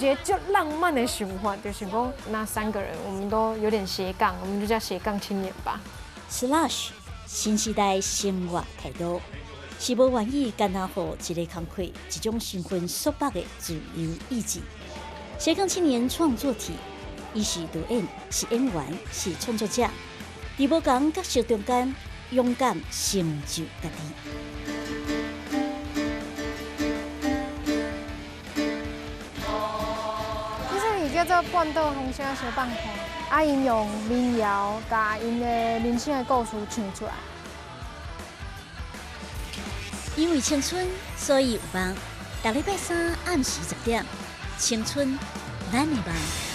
一个足浪漫的想法，就是講那三個人，我們都有點斜槓，我們就叫斜槓青年吧。 Slash 新時代生活態度，是無願意干焦予一個工課、一種身份束縛的自由意志。斜槓青年創作體，伊是導演，是演員，是創作者，佇無仝角色中間，勇敢成就家己。這首叫做《半島風聲相放看》，啊，𪜶用民謠共𪜶的人生的故事唱出來。因為青春，所以有夢。逐禮拜三暗時10點，青春，咱的夢。